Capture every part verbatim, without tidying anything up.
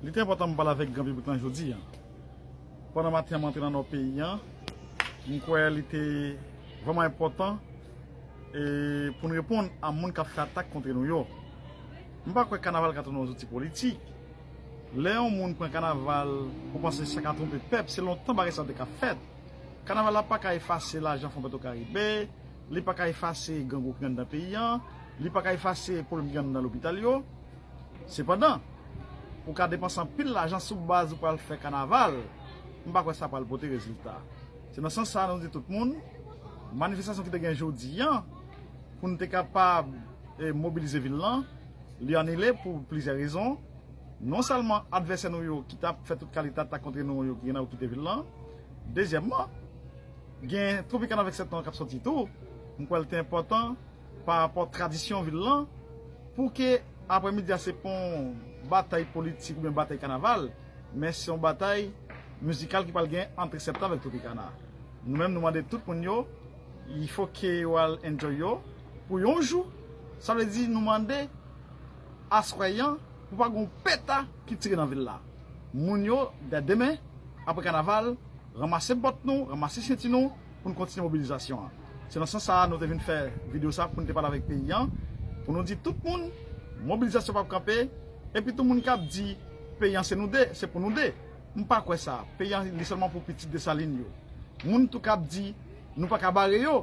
Li te enpòtan m pale avèk gran piblik lan jodi a. Pandan maten an m antre nan nò peyi an, m kwè li te vrèman enpòtan e pou n reponn a moun k ap fè atak kont nou yo. M pa kwè kanaval ka tounen yon zouti politik. Lè yon moun pran kanaval pou panse sa ka twonpe pèp, se lontan bagay sa yo te ka fèt. Kanaval la pa ka efase lajan Fon Petro Karibe, li pa ka efase grangou ki anndan peyi an, li pa ka efase pwoblèm ki anndan lopital yo. Sepandan, ou ka depanse anpil lajan sou baz ou pral fè kanaval, m pa kwè sa pral pote rezilta. Se nan sans sa a nou di tout moun, manifestasyon ki te gen jodi an, pou n te kapab e, mobilize vil lan, li anile pou plizyè rezon. Non sèlman advèsè nou yo ki t ap fè tout kalite atak kont nou yo ki gen nan yo kite vil lan. Dezyèmman, gen Tropicana vennsèt an k ap sòti tou. M kwè l te enpòtan pa rapò tradisyon vil lan pou ke aprèmidi a se pa yon batay politik oubyen batay kanaval, men se yon batay mizikal ki pral gen ant Reseptan avèk Tropicana. Nou menm nou mande tout moun yo, il faut ke yo al enjoy yo pou yon jou. Sa vle di nou mande aswè an pou pa gen yon peta ki tire nan vil la. Moun yo, dè demen, apre kanaval, ranmase bòt nou, ranmase senti nou pou n kontinye mobilizasyon an. Se nan sans sa a nou te vin fè videyo sa pou n te pale avèk peyi an, pou nou di tout moun, mobilizasyon p ap kanpe, epi tout moun k ap di peyi an se nou de, se pou nou de. M pa kwè sa. Peyi an li sèlman pou pitit Desalin yo. Moun tou k ap di nou pa ka bare yo,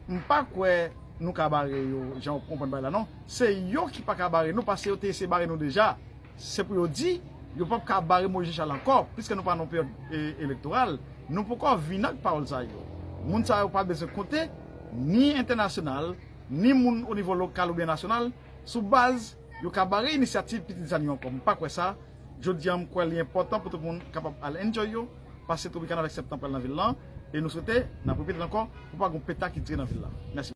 m pa kwè nou ka bare yo jan w konprann bagay la non. Se yo ki pa ka bare nou paske yo te eseye bare nou deja. Se pou yo di, yo p ap ka bare Moyiz Jan Chal ankò, piske nou pa nan peryòd e, elektoral. Nou poko vin ak pawòl sa yo. Moun sa yo pa bezwen konte, ni entènasyonal, ni moun o nivo lokal oubyen nasyonal, sou baz yo ka bare inisyativ pitit Desalin yo ankò. M pa kwè sa. Jodi a, m kwè li enpòtan pou tout moun kapab al enjoy yo, pase Tropicana avèk Septan pral nan vil lan, e nou swete, n ap repete l ankò, pou pa gen yon peta ki tire nan vil la. Mèsi.